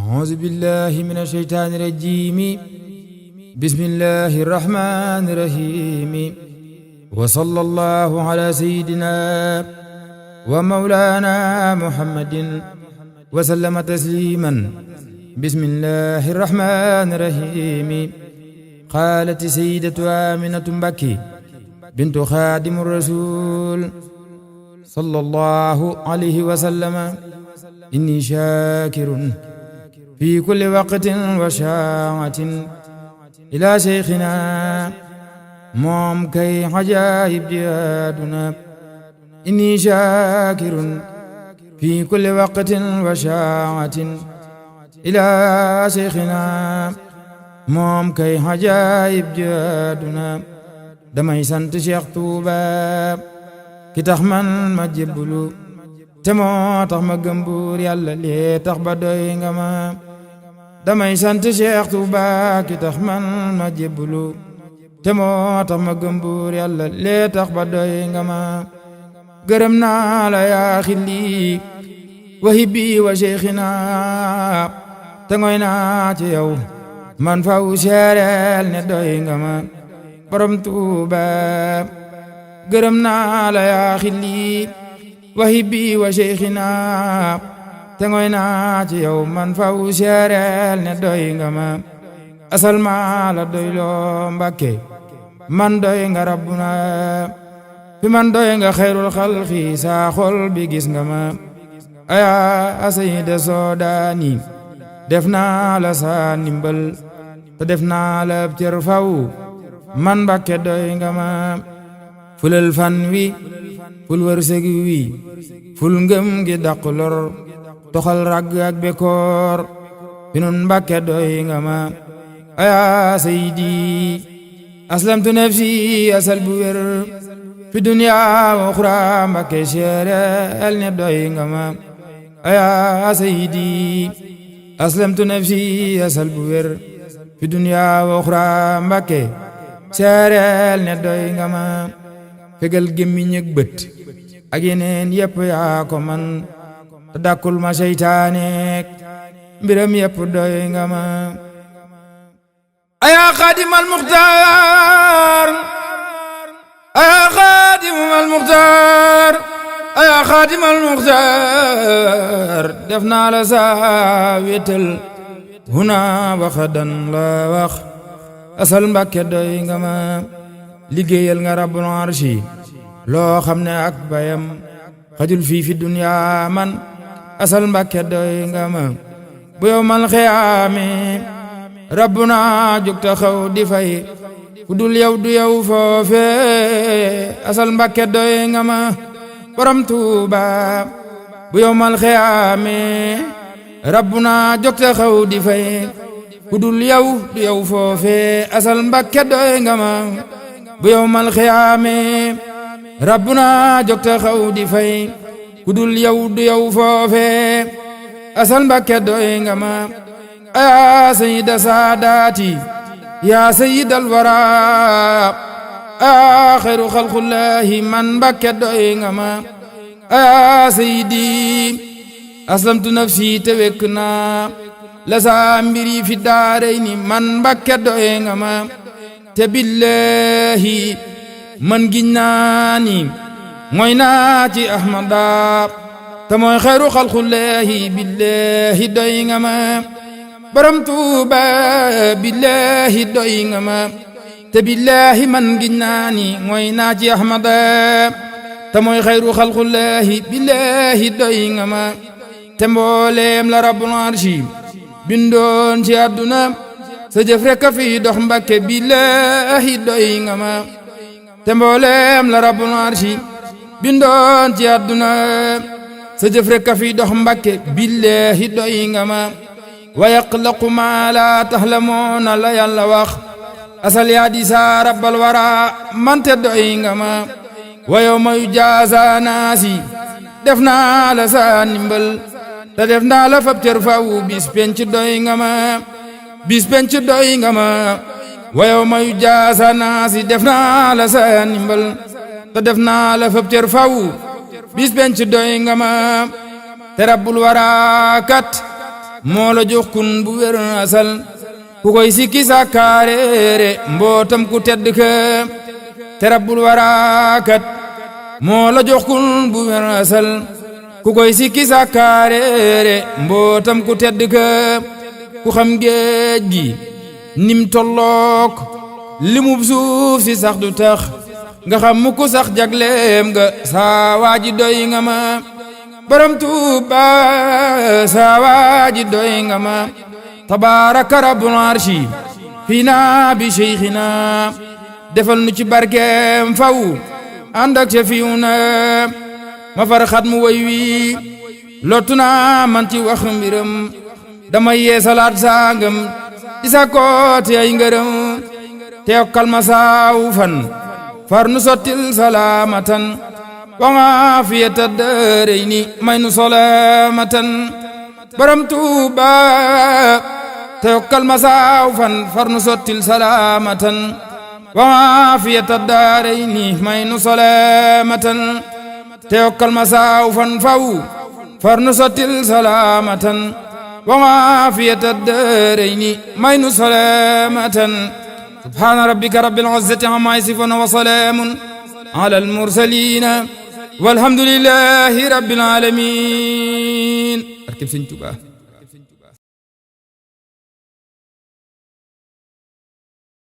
أعوذ بالله من الشيطان الرجيم بسم الله الرحمن الرحيم وصلى الله على سيدنا ومولانا محمد وسلم تسليما بسم الله الرحمن الرحيم قالت سيدة آمنة بكي بنت خادم الرسول صلى الله عليه وسلم إني شاكر في كل وقت وشاعة إلى شيخنا موم كي عجائب جهادنا إني شاكر في كل وقت وشاعة إلى شيخنا موم كي عجائب جهادنا damay sant Cheikh Touba ki tax man ma jébbalu te moo tax ma gëm Buur Yàlla lee tax ba doy nga ma damay sant Cheikh Touba ki tax man ma jébbalu te moo tax ma gëm Buur Yàlla lee tax ba doy nga ma gërëm naa la yaa xilli wa hibbi wa cheikhina te ngoy naa ci yow man faw seereel ne doy nga ma borom Tuuba gërëm naa la yaa xilli wa hibbi wa cheikhina te ngoy naa ci yow man faw seereel ne doy nga ma asal maa la doy loo Mbàkke man doy nga rabbuna fi man doy nga xayrul xalqi saa xol bi gis nga ma aya sayida soodaani def naa la saa ndimbal te def naa la cër faw man Mbàkke doy nga ma fulal fan wi ful wërsëg wi ful ngëm gi dàq lor toxal ragg ak bekoor fi nun Mbàkke doy nga ma aya sayidi aslamtu nafsi asal bu wér fi dunya wa uxra Mbàkke seereel ne doy nga ma aya sayidi aslamtu nafsi asal bu wér fi dunya wa uxra Mbàkke seereel ne doy nga ma fegal gémmiñ ak bët ak yeneen yépp yaa ko man te dàkkul ma seytaaneek mbiram yépp doy nga ma ayaa xaadimal muxtaar ayaa xaadimal muxtaar ayaa xaadimal muxtaar def naa la saa wéetal huna waxadan la wax asal Mbàkke doy nga ma liggéeyal nga rabbul arshi loo xam ne ak bayam xajul fii fi dunya man asal Mbàkke doy nga ma bu yawmal xiyaame rabbuna jóg taxaw di fay ku dul yow du yow foofe asal Mbàkke doy nga ma borom Tuuba bu yawmal xiyaame rabbuna jóg taxaw di fay ku dul yow du yow foofe asal Mbàkke doy nga ma bu yawmal xiyaame rabbuna jóg taxaw di fay ku dul yow du yow foofe asal Mbàkke doy nga ma yaa sayyida saadaati yaa sayyidal wara yaa xayru xalqullaahi man Mbàkke doy nga ma yaa sayyidi aslamtu nafsi te wekk naa la saa mbiri fi daarayni man Mbàkke doy nga ma te billahi man giñ naa ni mooy naa ci ahmada te mooy xayru xalqullaahi billahi doy nga ma borom Tuuba billahi doy nga ma te billahi man giñ naa ni mooy naa ci ahmada te mooy xayru xalqullaahi billahi doy nga ma te mbooleem la rabbul arshi bindoon ci àdduna sa jëf rekk a fi dox Mbàkke billahi doy nga ma te mbooleem la rabbul arshi bindoon ci àdduna sa jëf rekk a fi dox Mbàkke billahi doy nga ma wa yaqlaqu ma la taxlamoona la Yàlla wax asal yaa di saa rabbal wara mante doy nga ma wa yawma yujaaza naasi def naa la saa ndimbal te def naa la fab cër faw bis penc doy nga ma bis penc doy nga ma wa yawma yujaaza naasi def naa la saa ndimbal te def naa la fab cër faw bis penc doy nga ma te rabbul wara kat moo la jox kun bu wér asal ku koy sikki sàkkaareere mbootam ku tedd ka te rabbul waraakat moo la jox kun bu wér asal ku koy sikki sàkkaareere mbootam ku tedd ka ku xam géej gi nim tollook limub suuf si sax du tax nga xam mu ku sax jagleem nga saa waaji doy nga ma borom Tuuba saa waaji doy nga ma tabaaraka rabbul arshi fiina bi seyxina defal nu ci barkeem faw ànd ak fiuna ma far xat mu woy wi lottu naa man ci wax mbiram damay yeesalaat sangam ci sa kooti ay ngërëm te yokkal ma saaw fan far nu sottil salaamatan wa aafiyata daarayni may nu salaamatan borom Tuuba te yokkal ma saaw fan far nu sottil salaamatan wa aafiyata daarayni may nu salaamatan te yokkal ma saaw fan faw far nu sottil salaamatan wa aafiyata daarayni may nu salaamatan subhaana rabbika rabbil izzati ammaa yasifuun wa salaamun alal mursaliin walhamdulillaahi rabbil aalamiin. Barkeb Sëñ Tuubaa.